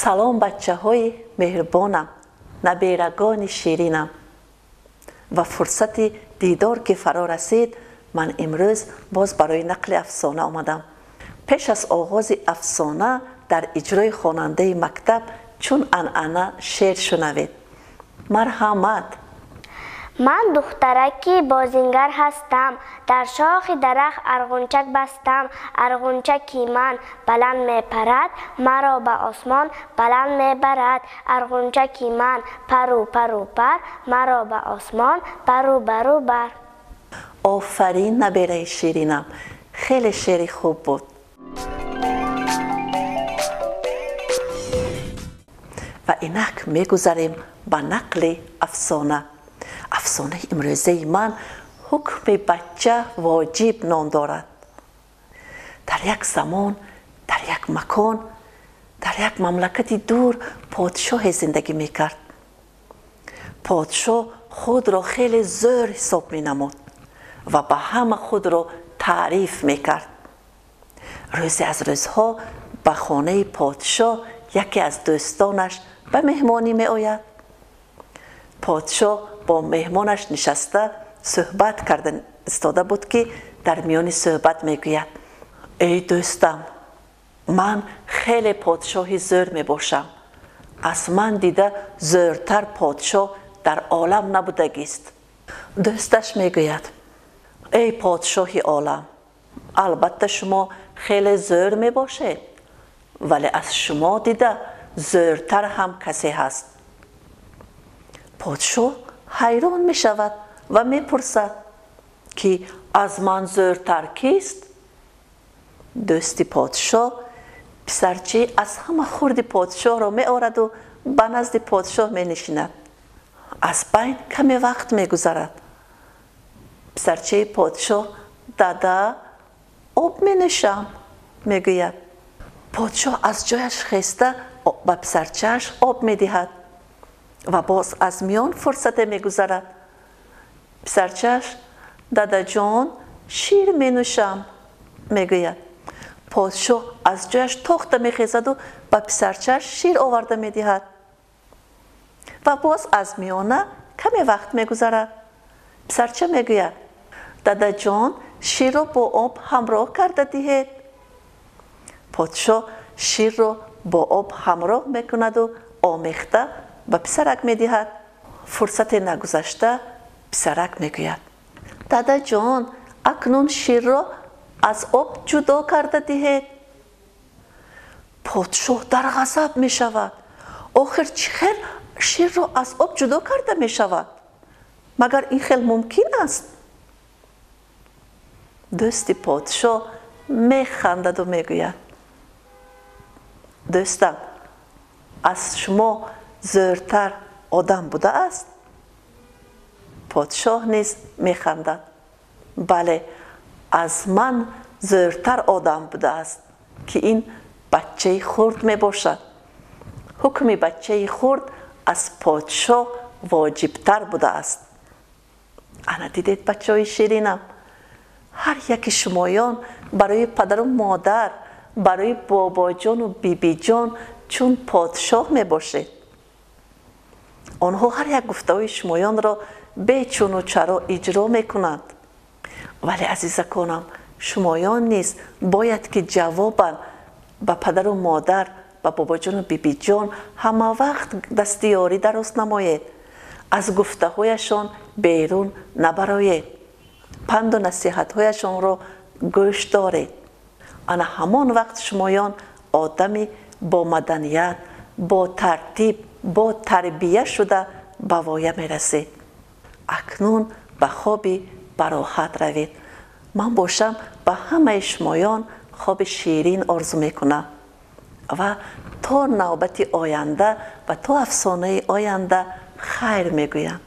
Салом бачаҳои меҳрибонам, наберагони ширинам. Ва фурсати дидор ки фаро расид, ман имрӯз боз барои нақли афсона омадам. Пеш аз оғози афсона дар иҷрои хонандаи мактаб чун анъана шеър шунавед. Марҳамат. Ман духтараки бозингар ҳастам, дар шохи дарахт арғунчак бастам. Арғунчаки ман баланд мепарад, маро ба осмон баланд мебарад. Арғунчаки ман пару пару пар, маро ба осмон бару бару бар. Офарин набераи ширинам, хеле шеъри хуб буд. Ва инак мегузарем ба нақли афсона. Афсонаи имрӯзаи ман ҳукми бача воҷиб ном дорад. Дар як замон, дар як макон, дар як мамлакати дур подшоҳе зиндагӣ мекард. Подшоҳ худро хеле зӯр ҳисоб менамуд ва ба ҳама худро таъриф мекард. Рӯзе аз рӯзҳо ба хонаи подшоҳ яке аз дӯстонаш ба меҳмонӣ меояд. Подшоҳ бо меҳмонаш нишаста суҳбат карда истода буд, ки дар миёни суҳбат мегӯяд: эй дӯстам, ман хеле подшоҳи зӯр мебошам. Аз ман дида зӯртар подшоҳ дар олам набудагист. Дӯсташ мегӯяд: эй подшоҳи олам, албатта шумо хеле зӯр мебошед, вале аз шумо дида зӯртар ҳам касе ҳаст. Подшоҳ ҳайрон мешавад ва мепурсад, ки аз ман зӯртар кист? Дӯсти подшоҳ писарчаи аз ҳама хурди подшоҳро меораду ба назди подшоҳ менишинад. Аз байн каме вақт мегузарад. Писарчаи подшоҳ: дада, об менӯшам, мегӯяд. Подшоҳ аз ҷояш хеста ба писарчааш об медиҳад ва боз аз миён фурсате мегузарад. Писарчааш: дадаҷон, шир менӯшам, мегӯяд. Подшоҳ аз ҷояш тохта мехезаду ба писарчааш шир оварда медиҳад. Ва боз аз миёна каме вақт мегузарад. Писарча мегӯяд: дадаҷон, ширро бо об ҳамроҳ карда диҳед. Подшоҳ ширро бо об ҳамроҳ мекунаду омехта ба писарак медиҳад. Фурсате нагузашта писарак мегӯяд: дадаҷон, акнун ширро аз об ҷудо карда диҳед. Подшоҳ дар ғазаб мешавад. Охир чӣ хел ширро аз об ҷудо карда мешавад? Магар ин хел мумкин аст? Дӯсти подшоҳ механдаду мегӯяд: дӯстам, аз шумо зӯртар одам будааст? Подшоҳ низ механдад: бале, аз ман зӯртар одам будааст, ки ин бачаи хурд мебошад. Ҳукми бачаи хурд аз подшоҳ воҷибтар будааст. Ана дидед, бачаҳои ширинам, ҳар яки шумоён барои падару модар, барои бобоҷону бибиҷон чун подшоҳ мебошед. Онҳо ҳар як гуфтаҳои шумоёнро бечуну чаро иҷро мекунанд. Вале азизаконам, шумоён низ бояд ки ҷавобан ба падару модар, ба бобоҷону бибиҷон ҳама вақт дастиёрӣ дароз намоед, аз гуфтаҳояшон берун набароед, панду насиҳатҳояшонро гӯш доред. Ана ҳамон вақт шумоён одами бо маданият, бо тартиб, бо тарбия шуда ба воя мерасед. Акнун ба хоби бароҳат равед. Ман бошам ба ҳамаи шумоён хоби ширин орзу мекунам ва то навбати оянда ва то афсонаи оянда хайр мегӯям.